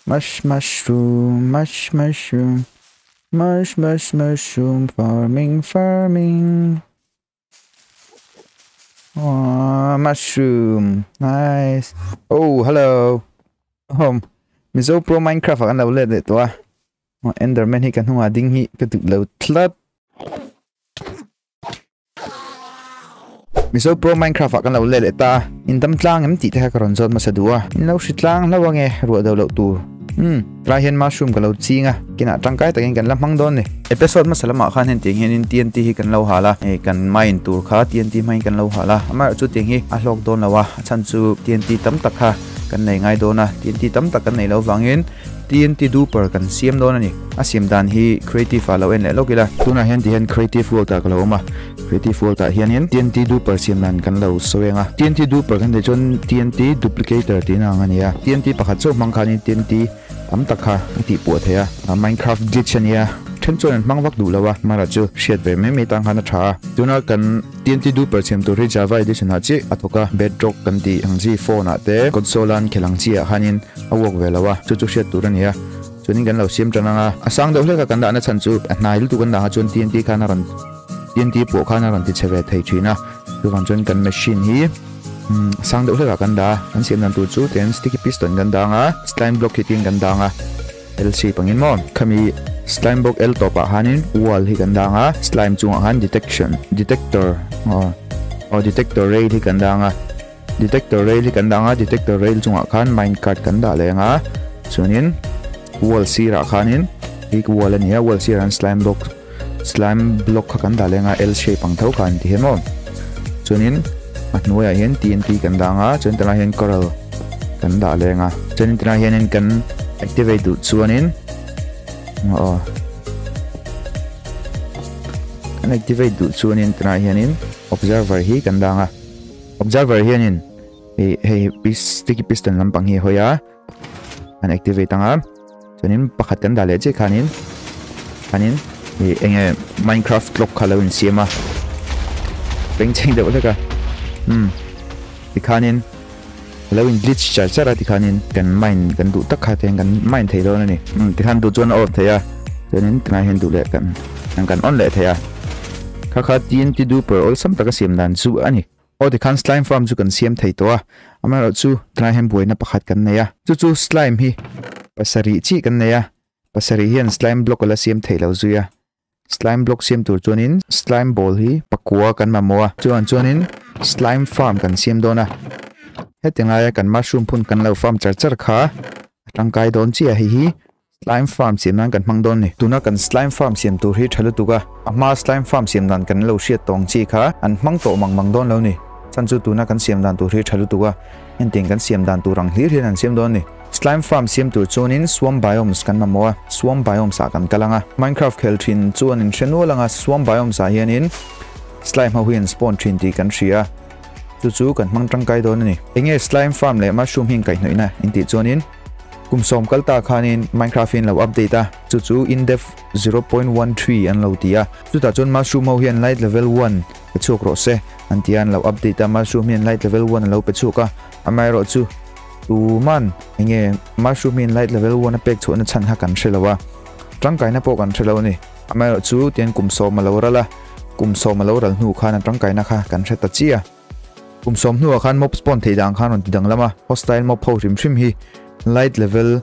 Mush mushroom, mush mushroom. Mush mush mushroom farming farming. Oh, mushroom. Nice. Oh, hello. Oh, Mizo Pro Minecraft kan lo let leh tawh a. Oh, Enderman hi kan hnungah ding hi ka duh lo tlat. Mizo Pro Minecraft ah kan lo let leh ta a. In dam tlang em tih te kha ka rawn zawt hmasa duh a. In lo hri tlang hlauh ange ruah do loh tur. Hmm, tlai hian mushroom ka lo ching a, kinah tangkai takin kan la hmang dawn ni. Episode hmasa lamah khan heng tiang hianin TNT hi kan lo hal a, hei kan mine tur kha TNT hmangin kan lo hal a, amaherawhchu tiang hi a hlawk dawn lo a, a chhan chu TNT tam tak kha kan nei ngai dawn a, TNT tam tak kan nei loh vangin TNT duper kan siam dawn a ni. A siam dan hi creative ah lo en leh lawk ila. Tunah hian tihian creative world ah ka lo awm a. Creative world ah hianin TNT duper siam dan kan lo sawi ang a. TNT duper kan tih chuan TNT duplicator tih na ang a ni a. TNT pakhat chauh hmang khanin TNT tam tak kha a tih puah theih a. Minecraft glitch a nia. Then chuan an hmang vak duh lo a. Mara chu hriat ve mai mai tan khan a tha a. Tuna kan TNT duper siam tur hi Java edition ah chiah a thawk a. Bedrock kan tih ang chi phone ah te console a an khelh ang chi ah khanin a work ve lo a. Chu chu hriat tur a ni a. Chuanin kan lo siam tan ang a. A sang deuh hlek a kan dahna chhan chu a hnai lutuk an dah kha chuan TNT khan a rawn TNT pawh khan a rawn ti chhe ve thei thin a. Chuvang chuan kan machine hi sang deuh hlekah kan dah a. Kan siam dan tur chu tian sticky piston kan dang a, slime block hi tin kan dang a, L shape angin maw. Khami slime block L tawpah khanin wall hi kan dang a, slime chungah khan detection detector aw aw detector rail hi kan dang a. Detector rail hi kan dang a, detector rail chungah khan minecart kan dah leh ang a, chuanin wall sirah khanin hi wall a ni a, wall sirah hian slime block slime block kha kan dah leh ang a, L shape ang tho khan ti hian maw. Chuanin a hnuaiah hian TNT kan dang a, chuan tunah hian coral kan dah leh ang a, chuanin tunah hianin kan activate duh chuanin aw kan activate duh chuanin tunah hianin observer hi kan dang a. Observer hianin hei hei sticky piston lampang hi a hawi a an activate ang a chuanin pakhat kan dah leh chiah khanin khanin ih eng nge minecraft clock kha lo insiam a bengchheng deuh hlek a umm tikhanin lo in glitch char char a tikhanin kan mine kan duh tak kha te hian kan mine thei dawn a ni umm tikhan duh chuan a off thei a chuanin tunah hian duh leh kan kan on leh thei a kha kha TNT duper awlsam taka siam dan chu a ni. Aw tikhan slime farm chu kan siam thei tawh a, amaherawhchu tunah hian buaina pakhat kan nei a, chu chu slime hi pasarih chiah kan nei a, pasarih hian slime block a la siam theih lo zui a, slime block siam tur chuanin slime ball hi pakua kan mamawh a, chuan chuanin slime farm kan siam dawn a, heti ngaia kan mushroom phun kan lo farm char char kha a tangkai dawn chiah a hei hi. Slime farm siam nan kan hmang dawn ni. Tuna kan slime farm siam tur hi tha lutuk a, a hma slime farm siam dan kan lo hriat tawng chi kha an hmang tawh mang mang dawn lo ni. Chan chu tuna kan siam dan tur hi tha lutuk a, hengtiang kan siam dan tur ang hlir hian an siam dawn ni. Slime farm siam tur chuanin swamp biomes kan mamawh a, swamp biomes ah kan kal ang a. Minecraft khel thin chuan in hre nual ang a, swamp biomes ah hianin slime ho hi an spawn thin tih kan hria a, chu chu kan hmang tangkai dawn a ni. Enge slime farm leh mushroom hi inkaihhnawihna intih chuanin? Kum sawm kal ta khanin Minecraft hi an lo update a, chu chu Indef 0.13 an lo ti a. Chutah chuan Mushroom ho hian Light Level 1 pe chhuak rawh se an ti a, an lo update a, Mushroom hian Light Level 1 a lo pe chhuak a. Amaherawh chu tuman enge Mushroom hian Light Level 1 a pek chhuahna chhan kha kan hre lo a, tangkaina pawh kan hre lo a ni. Amaherawh chu tian kum sawm a lo ral a, kum sawm a lo ral hnu khan a tangkaina kha kan hre ta chiah a. Kum sawm hnuah khan mob spawn theih dan khan rawn ti danglam a, hostile mob ho hrim hrim hi light level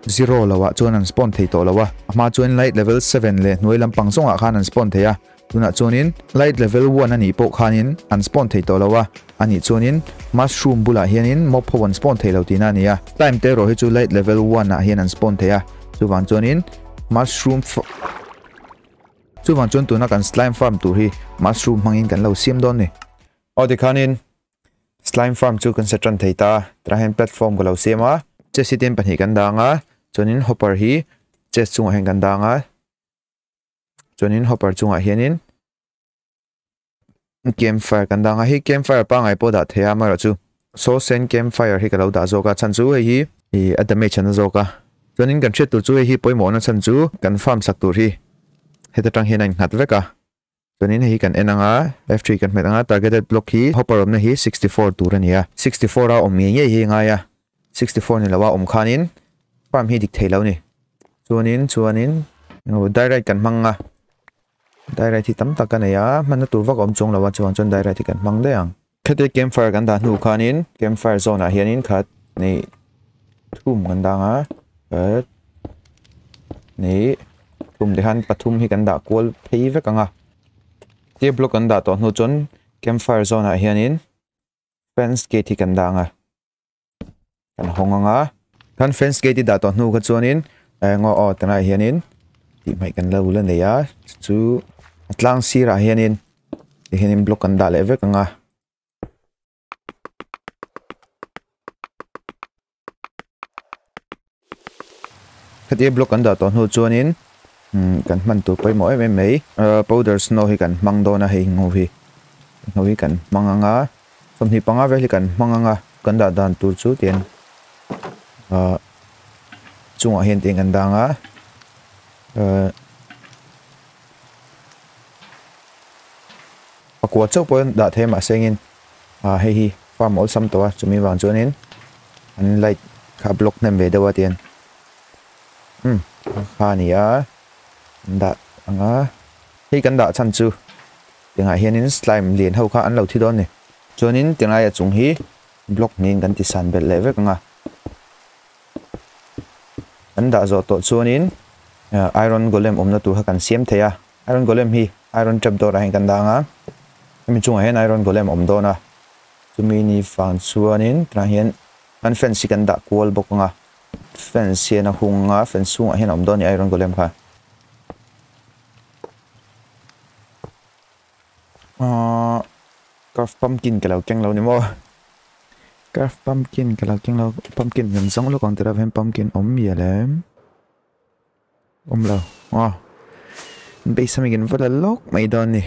zero lo ah chuan an spawn thei tawh lo a, a hma chuan light level seven leh hnuai lampang zawngah khan an spawn thei a, tunah chuanin light level one a nih pawh khanin an spawn thei tawh lo a, a nih chuanin mushroom bulah hianin mob ho an spawn thei lo tihna a ni a, slime te erawh hi chu light level one ah hian an spawn thei a, chuvang chuanin mushroom Chuvang chuan tuna kan slime farm tur hi mushroom hmangin kan lo siam dawn ni. Aw tikhanin slime farm chu kan set tan thei ta a, tunah hian platform ka lo siam a, chest hi tin pahnih kan dang a, chuanin hopper hi chest chungah hian kan dang a, chuanin hopper chungah hianin campfire kan dang a, hei campfire pangngai pawh dah thei a amaherawh chu saw sen campfire hi ka lo dah zawk a chhan chu hei hi ih a damage an na zawk a chuanin kan hriat tur chu hei hi pawimawhna chhan chu kan farm sak tur hi heta tang hian a innghat vek a chuanin hei hi kan en ang a F3 kan hmet ang a targeted block hi hopper awmna hi 64 tur a ni a 64 a awm ngei ngei hi a ngai a 64 ni lo a awm khanin. Farm hi dik thei lo ni. Chuanin chuanin direct kan hmang a. Direct hi tam tak ka nei a hmanna tur vak awm chuang lo a chuan chuan direct hi kan hmang daih ang. Khete campfire kan dah hnu khanin campfire zone ah hianin khat nei thum kan dang a khat nei thum te khan pathum hi kan dah kual phei vek anga. Tia block kan dah tawh hnu chuan campfire zone ah hianin fence gate hi kan dang a. Kan hawng anga. Khan fence gate hi dah tawh hnu kha chuanin ngaw aw tunah hianin tih hmaih kan lo la nei a chu a tlang sirah hianin ti hianin block kan dah leh vek anga. Khatia block kan dah tawh hnu chuanin kan hman tur pawimawh em em mai powder snow hi kan hmang dawn a hei ngaw hi ngaw hi kan hmang anga 25 vel hi kan hmang anga kan dah dan tur chu tian chungah hian tiang kan dang a pakua chauh pawh dah thei mahse engin hei hi farm awlsam tawh a chumi vang chuanin an light kha block hnem ve deuh a tian kha a ni a an dah anga hei kan dah chhan chu tingah hianin slime lian ho kha an lo thi dawn a ni chuanin tinglai a chung hi block niin kan ti san belh leh vek anga an dah zawh tawh chuanin iron golem awmna tur kha kan siam thei a iron golem hi iron trapdoor ah hian kan dah anga hemi chungah hian iron golem awm dawn a chumi ni vang chuanin tunah hian an fence hi kan dah kual bawk anga fence hian a hung a fence chhungah hian a awm dawn a ni iron golem kha ahh carve pumpkin ka lo keng lo ni maw carve pumpkin ka lo keng lo pumpkin kan zawng lawk ang tirah hian pumpkin awm mial em awm lo aw base ami kan va la lawk mai dawn a ni.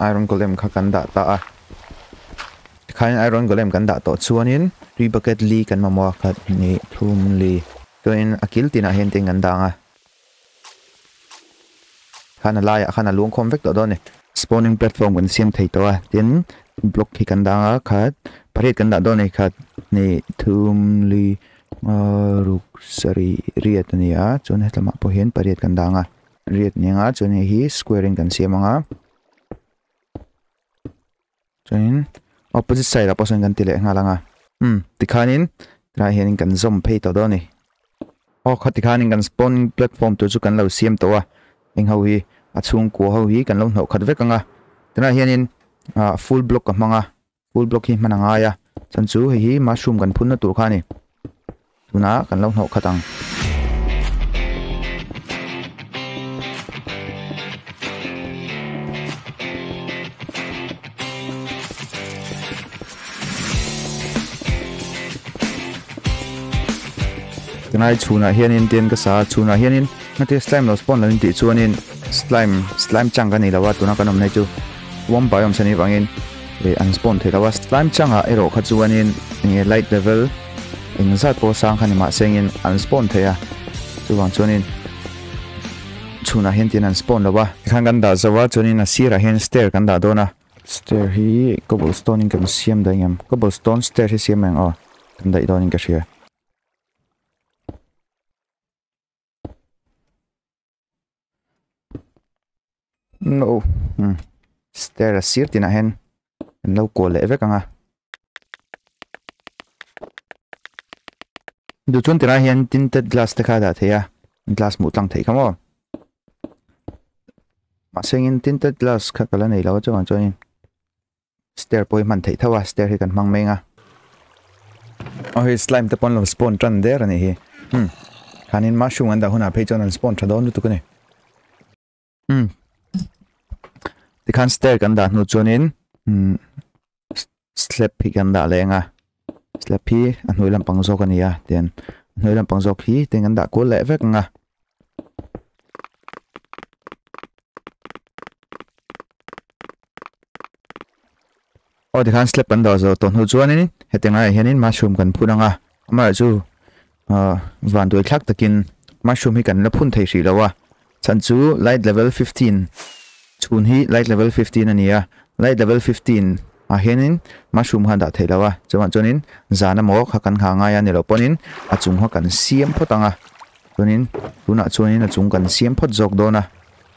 Iron golem kha kan dah ta a tikhain iron golem kan dah tawh chuanin tui bucket li kan mamawh a khat hnih thum li chuanin a kil tinah hian tin kan dang a khan a laiah khan a luang khawm vek tawh dawn a ni. Spawning platform kan siam thei tawh a tin block hi kan dang a khat pariat kan dah dawn a ni khat hnih thum li ruk sarih riat a ni a chuan hetlamah pawh hian pariat kan dang a. Riat ni anga chuan hei hi square in kan siam anga chuanin opposite side ah pawh sawn kan ti leh nghal anga umm tikhanin tunah hianin kan zawm phei tawh dawn a ni aw kha tikhanin kan spawning platform tur chu kan lo siam tawh a eng ho hi a chhungkua ho hi kan lo hnawh khat vek anga tunah hianin ah full block ka hmang a full block hi hman a ngai a chuan chu hei hi mushroom kan phun na tur kha a ni tunah kan lo hnawh khat ang. Tunai chhunah hianin tin ka sa a chhunah hianin hmate slime lo spawn lo intih chuanin slime slime chang ka nei lo a tuna kan awm na hi chu worm biome san avangin eh an spawn thei lo a slime changah erawh kha chuanin enge light level eng zat pawh sang kha ni mahse engin an spawn thei a chuvang chuanin chhunah hian tin an spawn lo a tikhan kan dah zo a chuanin a sirah hian stair kan dah dawn a stair hi cobblestone in kan siam daih ang em cobblestone stair hi siam ang aw kan daih dawnin ka hria. No stair a sir tinah hian an lo kual leh vek ang a duh chuan tilai hian tinted glass te kha a dah theih a glass hmuh tlang theih kha maw mahse engin tinted glass kha ka la nei lo a chuvang chuanin stair pawh hi hman theih tho a stair hi kan hmang mai ang a aw hei slime te pawh an lo spawn tan der a nih hi hmm khanin mushroom an dah hunah phei chuan an spawn tha dawn lutuk a ni hmm tikhan stair kan dah hnu chuanin hmm slab hi kan dah leh ang a slab hi a hnuai lampang zawk a ni a tian a hnuai lampang zawk hi tiang kan dah kual leh vek ang a. Aw tikhan slab kan dah zawh tawh hnu chuanin hetiang laiah hianin mushroom kan phun ang a amaherawhchu ah van duai thlak takin mushroom hi kan la phun thei hrih lo a chhan chu light level 15 chhun hi light level 15 a ni a light level 15. Ah hianin mushroom kha dah theih lo a chuan chuanin zan emaw kha kan nghah ngai a ni loh pawhin a chung kha kan siam phawt ang a chuanin tunah chuanin a chung kan siam phawt zawk dawn a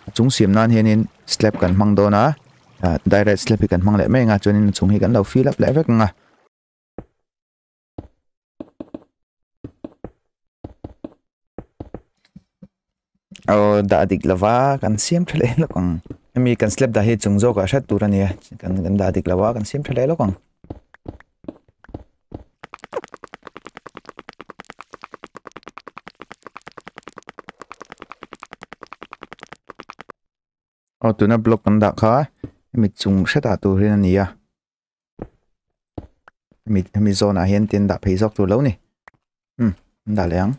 a chung siam nan hianin slab kan hmang dawn a ah direct slab hi kan hmang leh mai ang a chuanin a chung hi kan lo fill up leh vek ang a. Aw dah dik lova kan siam tha leh lawk ang hemi kan slab dah hi chung zawk ah hriat tur a ni a kan kan dah dik lova kan siam tha leh lawk ang. Aw tuna block kan dah kha hemi chung hretah tur hian a ni a. Hemi hemi zawn ah hian tin dah phei zawk tur lo ni umm an dah leh ang.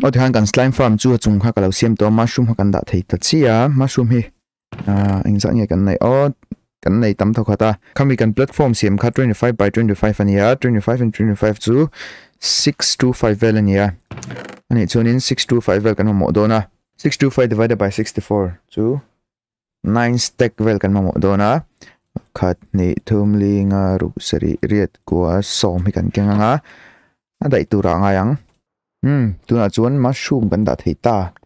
Aw tikhan kan slime farm chu a chung kha ka lo siam tawh a mushroom kha kan dah thei ta chiah a mushroom hi ah engzah nge kan neih aw kan nei tam tawh khat a khami kan platform siam kha 25 by 25 a ni a 25 and 25 chu 625 vel a ni a anih chuanin 625 vel kan mamawh dawn a 625 divided by 64 chu 9 stack vel kan mamawh dawn a khat hnih thum li nga ruk sarih riat kua sawm hi kan keng ang a a daih turah a ngai ang umm tunah chuan mushroom kan dah thei ta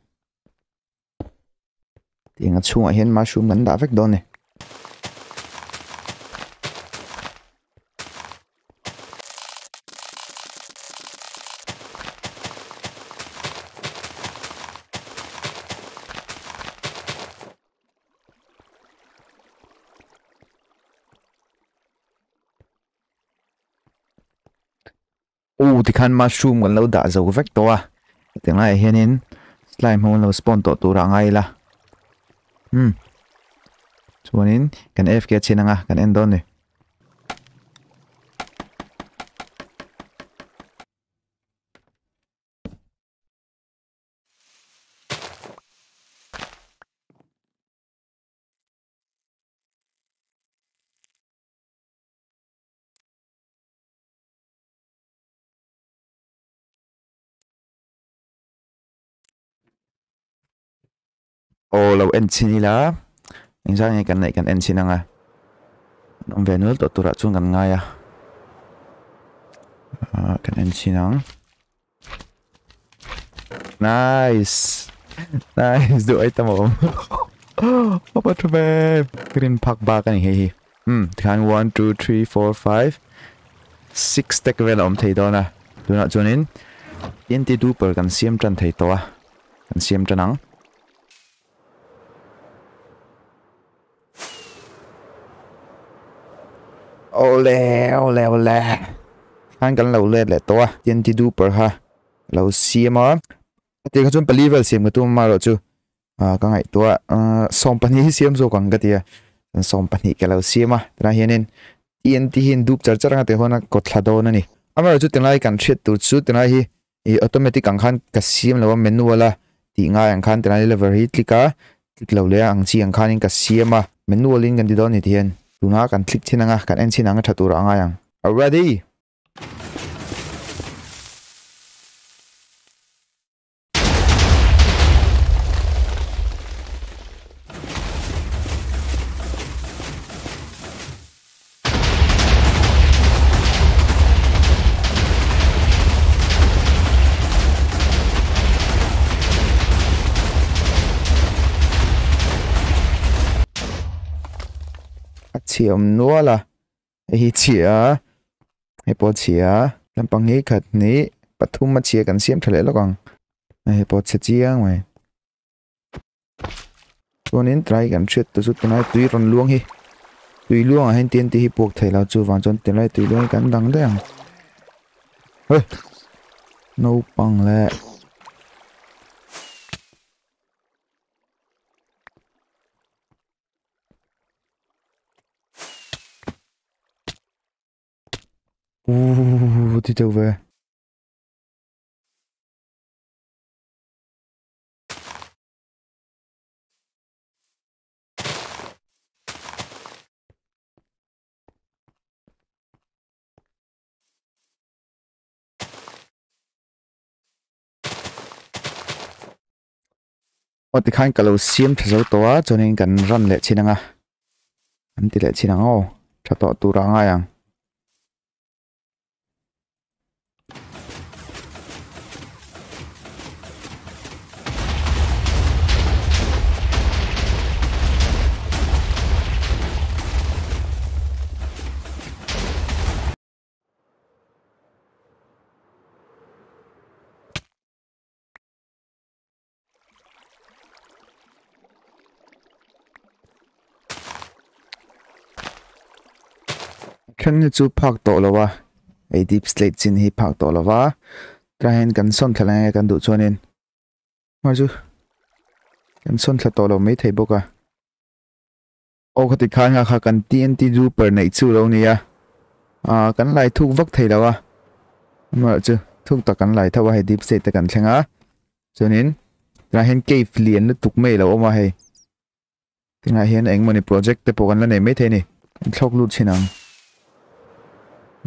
tiang a chhungah hian mushroom kan dah vek dawn a ni. Aw tikhan mushroom kan lo dah zo vek tawh a hetiang laiah hianin slime ho an lo spawn tawh turah a ngai ila umm chuanin kan AFK a chhin anga kan en dawn a ni. Aw lo en chhin ila engzah nge kan neih kan en chhin anga an awm ve nual tawh turah chuan kan ngai a ah kan en chhin ang nice nice duh ai tam a awm apa tha ve green phak bak a ni hei hi umm tikhan 1 2 3 4 5 6 tek vel a awm thei dawn a tunah chuanin TNT duper kan siam tan thei tawh a kan siam tan ang. Awle awle awle khan kan lo let leh tawh a TNT duper kha lo siam a a tir kha chuan pali vel siam ka tum amaherawh chu ah ka ngaihtuah ah 12 hi siam zawk ang ka ti a 12 ka lo siam a tunah hianin TNT hi an dup char char anga tih huan a kawt thla dawn a ni amaherawh chu tunlai kan hriat tur chu tunlai hi ih automatic ang khan ka siam lo a manual a tih ngai ang khan tunlai lever hi click a click lo leh a ang chi ang khanin ka siam a manual in kan ti dawn a ni ti hian tuna kan click chin anga kan en chin ang a tha turah a ngai ang ready. A chhiam nual a hei hi chhia hei pawh a chhia lampang hi khat hnih pathum a chhia kan siam tha leh lawk ang hei pawh a chhe chiang mai. Chuanin tlai kan hriat tur chu tunlai tui rawn luang hi tui luangah hian TNT hi puak thei lo chuvang chuan tunlai tui luang hi kan dang daih ang hei naupang leh uuh ti deuh ve. Aw tikhan ka lo siam tha zo tawh a chuanin kan run leh chin anga an ti leh chin ang aw tha tawh tur a ngai ang. Then hi chu phak tawh lo a hei deep slate chin hi phak tawh lo va tlai hian kan sawn thla leh kan duh chuanin hma chu kan sawn thla tawh lo maithei bawk a aw khati khan nga kha kan T_N_T duper neih chu lo ni a ah kan lai thuk vak thei lo a amaherawhchu thuk tak kan lai tho a hei deep slate te kan thleng a chuanin tunah hian cave lian lutuk mai a lo awm a hei. Tunah hian engmawni project te pawh kan la nei maithei a ni. Kan thlawk lut thin ang.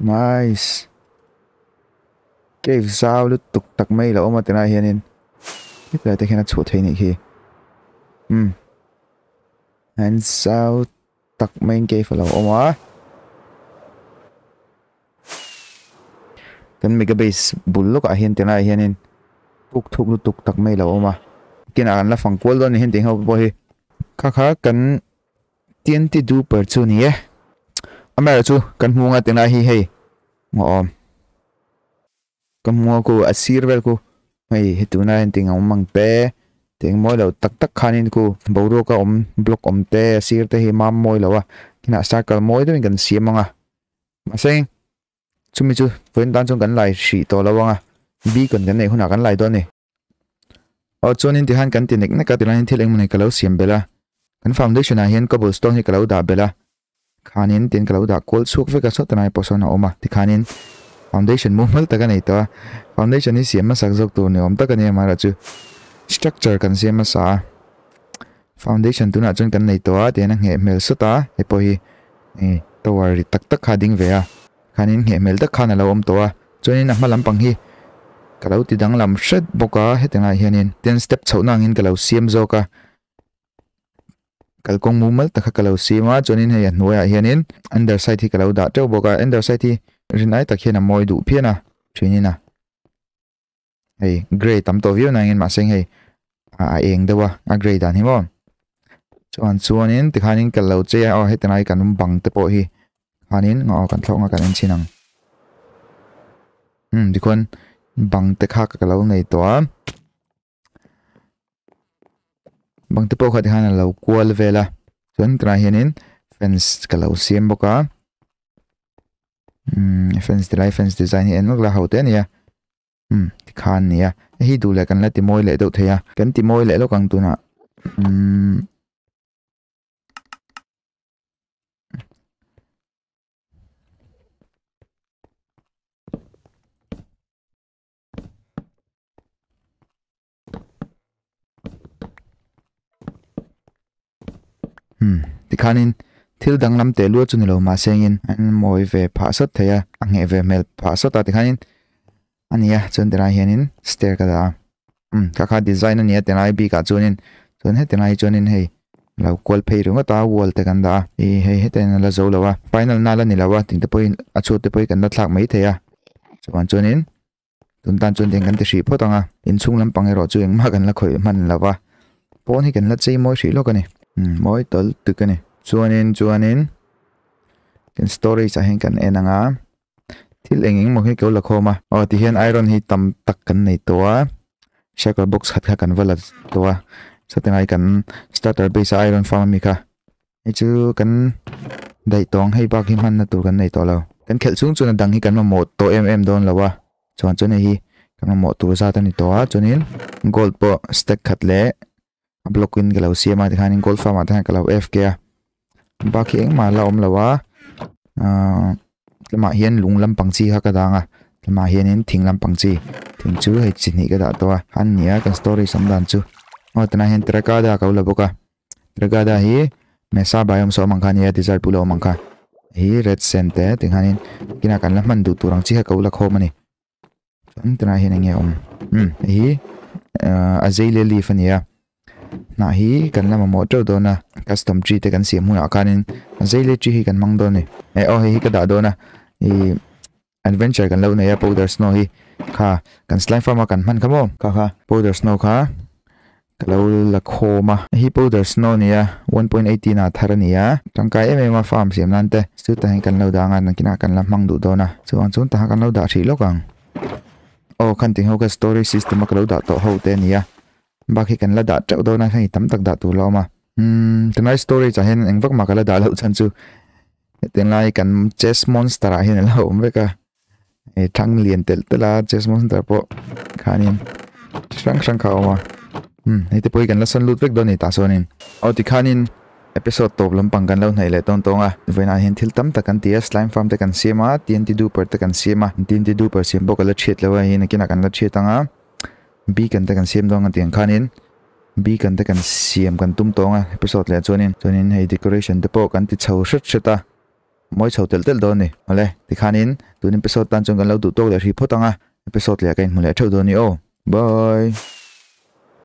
Nice. Cave zau lutuk tak mai lo awm a tunah hianin. Hetlai te khian a chhuah thei nih khi. Hmm. An zau tak maiin cave a lo awm a. Kan mega base bul lawkah hian tilaiah hianin puk thuk lutuk tak mai a lo awm a kinah kan la fang kual dawn a ni heng tih ho pawh hi kha kha kan TNT duper chu a ni e amaherawhchu kan hmu anga tilai hi hei awm. Ka hmu a ku a sir vel ku hei he tuna hian ting a awm ang te ting mawi lo tak tak khanin ku boruak a awm block awm te a sir te hi mam mawi lo a kinah circle mawi deuhin kan siam ang a mahse chumi chu vawiin tan chuan kan lai hrih tawh lo ang a beacon kan neih hunah kan lai dawn a ni. Aw chuanin tihian kan ti nek nek a tilaiin thil engmawni ka lo siam belh a kan foundation ah hian cobblestone hi ka lo dah belh a Khanin tin ka lo dah kual chhuak vek a sawt a nai pawh sawn a awm a tikhanin foundation mumal tak a nei tawh a foundation hi siam hmasak zawk tur ni awm tak a ni amaherawhchu structure kan siam hmasa a foundation tunah chuan kan nei tawh a tihian a ngheh hmel sawt a hei pawh hi ih tower ri tak tak kha a ding ve a khanin ngheh hmel tak khan a lo awm tawh a chuanin a hma lampang hi ka lo ti danglam hret bawk a heti ngaiah hianin ten step chhohna angin ka lo siam zawk a. Kalkawng mumal tak kha ka lo sim a chuanin hei a hnuaiah hianin underside hi ka lo dah teuh bawk a underside hi rinai tak hian a mawi duh phian a thinin a hei grey tam tawh viau nangin mahse hei a eng deuh a a grey dan hi maw chuan chuanin tikhanin ka lo chei a aw heti lai kan bang te pawh hi khanin aw kan thlawk anga kan en chhin ang umm tikhuan bang te kha ka lo nei tawh a. Bang te pawh kha tikhan a lo kual vel a chuan tunah hianin fence ka lo siam bawk a umm fence ti lai fence design hi en vak la ho te a ni a umm tikhan a ni a hei hi duh leh kan la ti mawi leh deuh thei a kan ti mawi leh lawk ang tunah umm. Hmm, tikhanin thil danglam teh luat chu ni lo mahse engin an mawi ve phah sawt thei a, a ngheh ve hmel phah sawt a tikhanin a ni a chuan tilai hianin stair ka dah a hmm kha kha design a ni a tilai bikah chuanin chuan heti lai chuanin hei lo kual phei ringawt a wall te kan dah a ih hei hetiang a la zo lo a final na la ni lo a tih te pawhin a chhut te pawh hi kan la thlak mai thei a chuan chuanin. Tun tan chuan eng kan ti hrih phawt ang a, inchhung lampang erawh chu engmah kan la khawih hman lo va, pawn hi kan la chei mawi hrih lawk a ni, umm mawi tawl tuk a ni. Chuanin chuanin kan storage ah hian kan en ang a, thil eng eng maw hi ka lo la khawm a, aw tihian iron hi tam tak kan nei tawh a, shaker box khat kha kan va la tawh a, sawti lai kan starter base a iron farm ami kha. Hei chu kan daih tawng hei bak hi hmanna tur kan nei tawh lo. Kan khelh chhung chuan a dang hi kan mamawh tawh em em dawn lo a, chuan chuan hei hi kan mamawh tur zat a ni tawh a, chuanin gold pawh stack khat leh a block in ka lo siam a tikhanin gold farm ah te khan ka lo F K a, bak hi engmah la awm lo a, ahh tlemaah hian lung lampang chi kha ka dang a, tlemaah hianin thing lampang chi thing chu hei chi hnih ka dah tawh a, a ni a kan storage awm dan chu aw tunah hian terracotta ka lo la bawk a. Terracotta hi Mesa biome saw awm ang kha ania desert bula awm ang kha hi red sand te ti khanin kinah kan la hman duh tur ang chi kha ka ula khawm a ni chuan tunah hian eng nge awm umm hei hi ahh azalea leaf a ni a Hnah hi kan la mamawh teuh dawn a, custom tree te kan siam hunah khanin zeile tree hi kan hmang dawn a ni. Eh aw hei hi ka dah dawn a, ih adventure kan lo nei a powder snow hi kha kan slime farm a kan hman kha maw kha kha powder snow kha ka lo la khawm a. Hei hi powder snow a ni a, 1.18 ah thar a ni a, tangkai em em a farm siam nan te chutah hian kan lo dah ang a, nakinah kan la hmang duh dawn a, chuvang chuan tah kha kan lo dah hrih lawk ang. Aw khan ti ho kha storage system a ka lo dah tawh ho te a ni a. Bak hi kan la dah teuh dawn a, hei tam tak dah tur la awm a. Umm tunlai storage ah hian eng vak mah ka la dah loh chhan chu tunlai kan chess monster ah hian a la awm vek a. Hei thang lian telh telh a chess monster pawh khanin chi hrang hrang kha a awm a. Umm hei te pawh hi kan la sawn lut vek dawn a ni tah sawnin. Aw tikhanin episode tawp lampang kan lo hnaih leh tawn tawng a. Vawiinah hian thil tam tak kan ti a, slime farm te kan siam a, TNT duper te kan siam a. TNT duper siam pawh ka la thiat lo a, hei nakinah kan la thiat ang a. Beacon te kan siam dawn a tiang khanin beacon te kan siam kan tum tawng a episode leh chuanin chuanin hei decoration te pawh kan ti chho hret hret a mawi chho telh telh dawn a ni awle tikhanin tun episode tan chuan kan lo duh tawk leh hrih phawt ang a episode leh ka inhmu leh theuh dawn a ni aw bye.